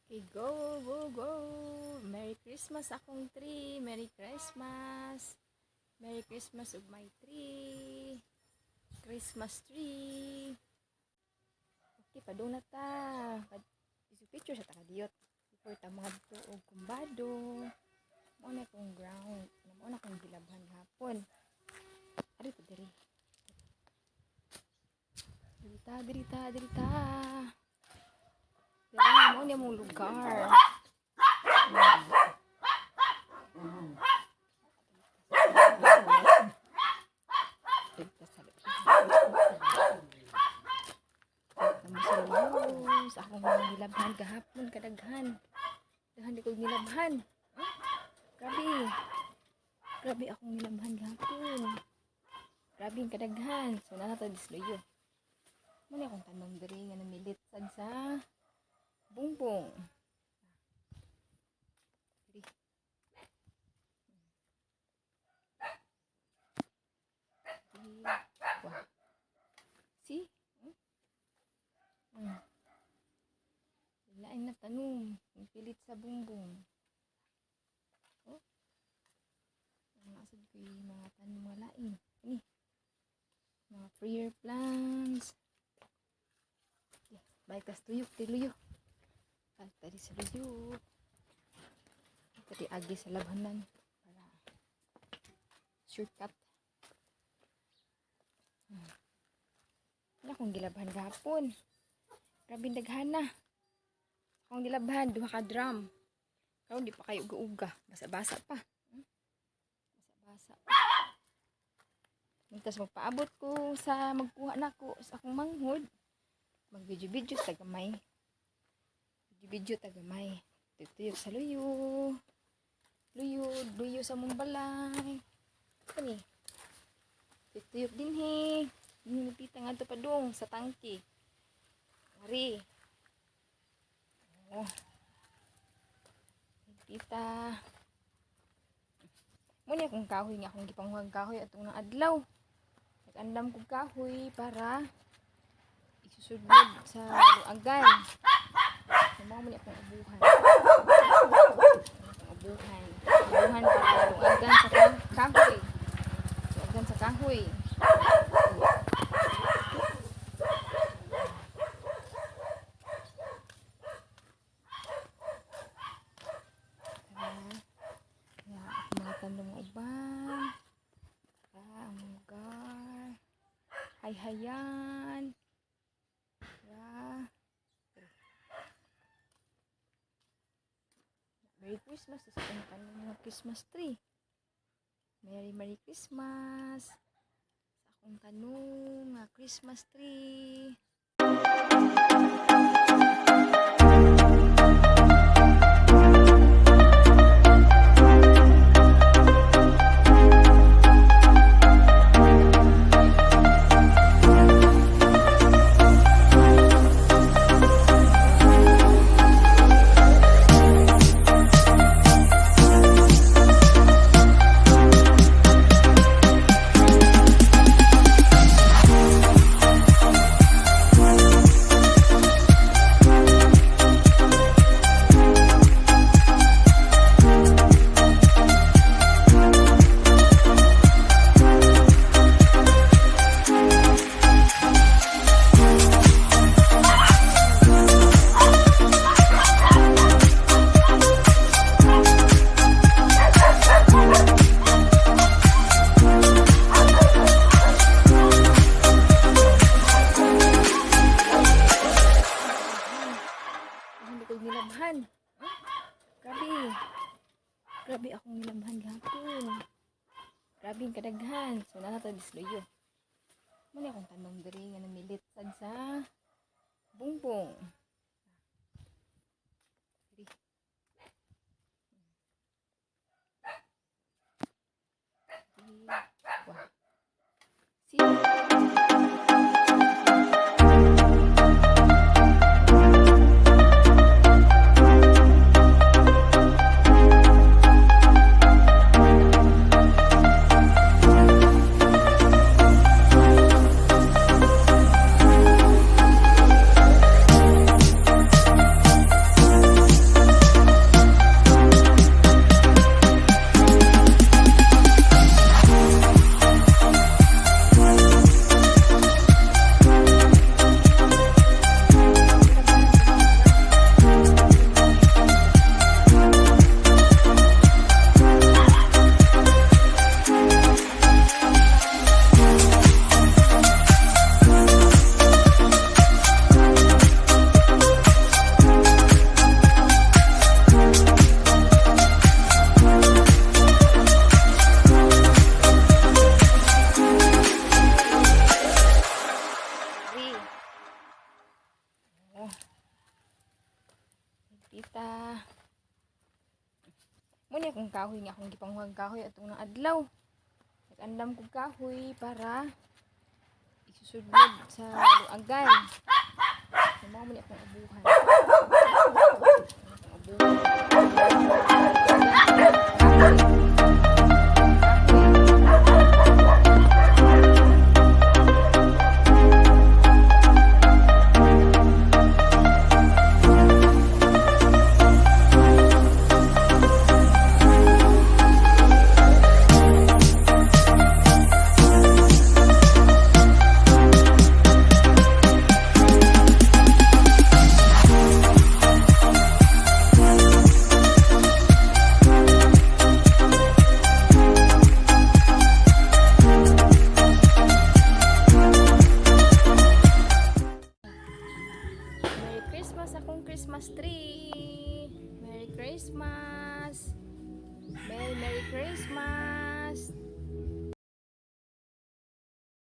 Okay, go, go, go! Merry Christmas akong tree! Merry Christmas! Merry Christmas of my tree! Christmas tree! Okay, padung na ta. Picture sa takadiyot. Before ta mga og kumbado. Mao na akong ground. Mao na akong gilabhan hapon. Ari ta diri. Diri ta, diri ta, diri ta. Diri mao ni among lugar. Diri ta sa Tamo sa lubos. Akong mga nilabhan gahapon kadaghan. Daghan di ko nilabhan. Ah, grabe. Grabe akong nilabhan gahapon. Grabe ang kadaghan. So naa ta disloyo. Muna akong tanom diri nga namilit sad sa bumbong. Diri. Diri. Wah. See? Lain na tanom. Ang pilit sa bumbong. Oh. Ang asad ko yung mga tanom nga lain. Ini. Mga prayer plants. Okay. Balik tas tuyok, tiluyo. Balik tadi sa luyo. Tadi agi sa labhanan. Para shortcut. Wala akong gilabhan gahapon. Grabe daghana. Akong gilabhan, duha ka drum. Karon di pa kayo uga-uga. Basa-basa pa. Basa-basa pa. Mintas magpaabot ko sa magkuha na ko sa akong manghod. Mag-video-video sa gamay. Video-video ta gamay. Tuyok sa luyo. Luyo, luyo sa mong balay. Kani. Tuyok din he. Dinhi nga to padung sa tangki. Ari. Oh. Tita. Muna akong kahoy nga akong gipanghuwag kahoy atong nang adlaw. Nag-andam kog kahoy para isusudlod sa luagan. Mao man akong ubuhan. Akong ubuhan. Ubuhan para luagan sa kahoy. Luagan sa kahoy. Tara. Ya, akong mga tanom nga uban. Tara, ang lugar. Hay-hayan. Tara. Merry Christmas sa akong tanom nga Christmas tree. Merry Merry Christmas sa akong tanom nga Christmas tree. Hindi ko nilabhan. Grabe. Grabe akong nilabhan gahapon. Grabe ang kadaghan. So naa ta disloyo. Muna akong tanom diri nga namilit sad sa bumbong. Diri. Diri. Wah. See? Ta. Mao ni akong kahoy nga akong gipanguhang kahoy atong nang adlaw. Nag-andam kog kahoy para isusudlod sa luagan. Mao man ni akong abuhan. Akong abuhan.